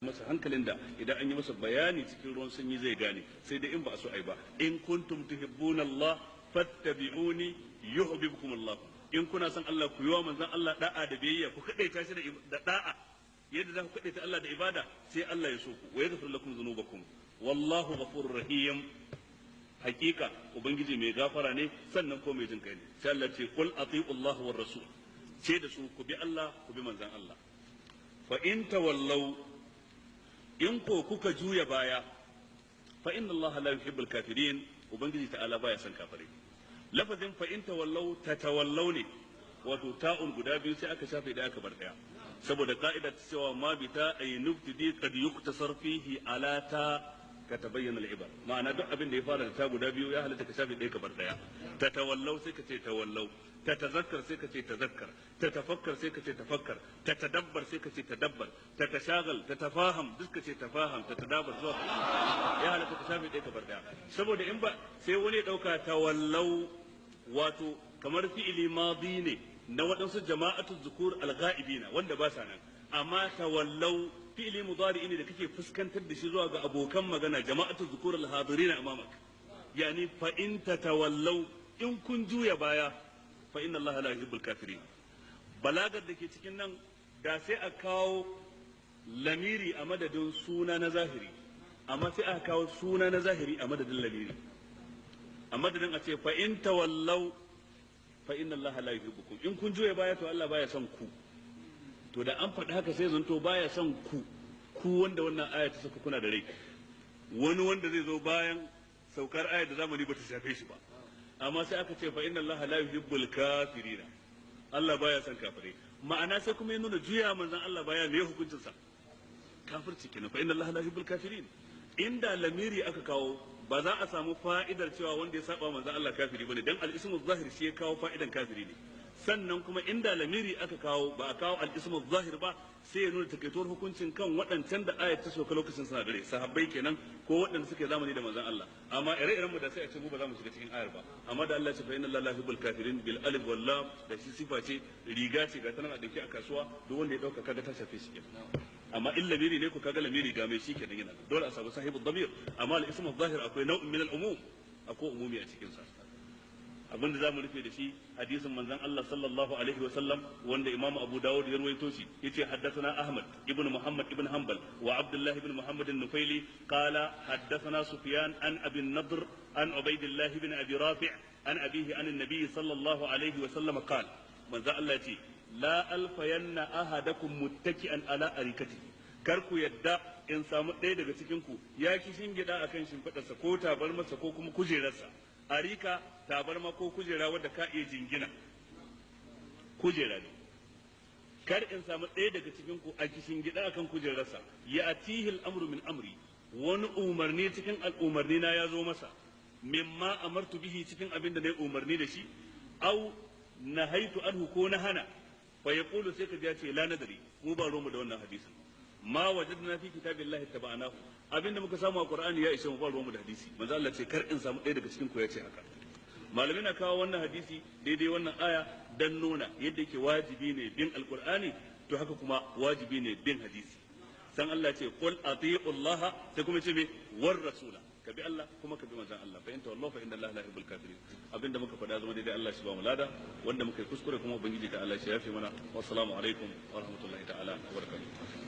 Masa hankalin da idan an yi masa bayani cikin ruwan sanyi zai gane, sai dai in ba a so ai ba. In kuntum tuhibbuna Allah fattabi'uni yuhibbukum Allah. In kuna son Allah, ku yi wa manzon Allah da'a da biyayya, ku kadaita shi da da'a yadda za ku kadaita Allah da ibada, sai Allah ya so ku. Wa yaghfir lakum dhunubakum, wallahu ghafurur rahim. Hakika Ubangiji mai gafara ne, sannan ko mai jin kai ne. Sai Allah ce: qul ati'u Allah war rasul. Ce da su, ku bi Allah, ku bi manzon Allah. Fa in tawallaw, in ko kuka juya baya, fa inna Allah la yuhibbul kafirin. Ubangiji ta'ala baya son kafirai. Lafazin fa in tawallaw, tatawallaw ne, wato ta'un guda biyu sai aka shafe da aka bar daya, saboda ka'ida ta cewa ma bi ta ay nubtidi qad yuktasar fihi ala ta ka tabayyana al'ibar. Ma'ana, duk abin da ya fara da ta guda biyu, ya halatta ka shafe ɗaya ka bar ɗaya. Ta tawallau sai ka ce tawallau, ta tazakkar sai ka ce tazakkar, ta tafakkar sai ka ce tafakkar, ta tadabbar sai ka ce tadabbar, ta tashagal, ta tafaham duk ka ce tafaham, ta tadabar zuwa ya halatta ka shafe ɗaya ka bar ɗaya. Saboda in ba sai wani ya ɗauka tawallau wato kamar fi'ili madi ne na waɗansu jama'atu zukur al-ghaibina wanda ba sa nan, amma tawallau fi'ili mudari ne da kake fuskantar da shi zuwa ga abokan magana, jama'atu zukur al-hadirin amamak. Yani fa in tatawallaw, in kun juya baya, fa inna Allah la yuhibbul kafirin. Balagar da ke cikin nan, da sai a kawo lamiri a madadin suna na zahiri, amma sai aka kawo suna na zahiri a madadin lamiri. A madadin a ce fa in tawallaw fa inna Allah la yuhibbukum, in kun juya baya to Allah baya son ku. To da an faɗi haka sai zanto baya son ku, ku wanda wannan aya ta saka kuna da rai, wani wanda zai zo bayan saukar aya da zamani bata shafe shi ba. Amma sai aka ce fa inna Allah la yuhibbul kafirina, Allah baya son kafirai. Ma'ana sai kuma ya nuna juya manzon Allah baya, me hukuncin sa? Kafirci kenan. Fa inna Allah la yuhibbul kafirin. Inda lamiri aka kawo, ba za a samu fa'idar cewa wanda ya saba manzon Allah kafiri bane, dan al-ismu zahir shi ya kawo fa'idan kafiri ne. Sannan kuma inda lamiri aka kawo, ba a kawo al-ismu zahir ba, sai ya nuna takaituwar hukuncin kan waɗancan da ayat ta soka lokacin suna dare, sahabbai kenan, ko waɗanda suke zamani da manzon Allah. Amma ire-iren mu da sai a ce mu ba za mu shiga cikin ayar ba. Amma da Allah ya ce fa inna Allah la yuhibbul kafirin bil alif wal lam, da shi sifa ce, riga ce ga tanan a dauke a kasuwa, duk wanda ya dauka kaga ta shafe shi kenan. Amma in lamiri ne ko kaga lamiri ga mai shi kenan yana dole a samu sahibu damir. Amma al-ismu zahir akwai nau'in min al-umum, akwai umumi a cikin sa. Abin da zamu rufe da shi, hadisin manzon Allah sallallahu alaihi wa sallam wanda Imam Abu Dawud ya ruwaito shi, yace: haddathana Ahmad ibn Muhammad ibn Hanbal wa Abdullah ibn Muhammad an-Nufaili qala haddathana Sufyan an Abi Nadr an Ubaydillah ibn Abi Rafi' an abihi an an-nabi sallallahu alaihi wa sallam qala, manzon Allah yace: la alfayanna ahadakum muttaki'an ala arikatihi. Kar ku yadda in samu ɗaya daga cikin ku ya ki shingida akan shimfiɗarsa ko tabarmarsa ko kuma kujerarsa. Arika, tabarma ko kujera wadda ka iya jingina, kujera ne. Kar in samu ɗaya daga cikin ku a gida akan kujerarsa, ya atihi al'amru min amri, wani umarni cikin al'umarni na ya zo masa, mimma amartu bihi, cikin abin da na yi umarni da shi, au nahaitu anhu, ko na hana, fa yaqulu, sai ka ji ya ce: la nadari, mu ba mu da wannan hadisin, ma wajadna fi kitabillahi tabanahu, abinda muka samu a Qur'ani ya ishe mu, ba ruwanmu da hadisi. Manzo Allah ce kar in samu ɗaya daga cikin ku ya ce haka. Malamai na kawo wannan hadisi daidai wannan aya dan nuna yadda yake wajibi ne bin Alqur'ani, to haka kuma wajibi ne bin hadisi. San Allah ce qul ati'u Allah, sai kuma ce me? War rasula. Ka bi Allah kuma ka bi manzon Allah. Fa in tawallaw fa inna Allah la yuhibbul kafirin. Abinda muka faɗa zama daidai, Allah shi ba mu lada. Wanda muka yi kuskure kuma, Ubangiji ta Allah shi yafe mana. Wassalamu alaikum wa rahmatullahi ta'ala wa barakatuh.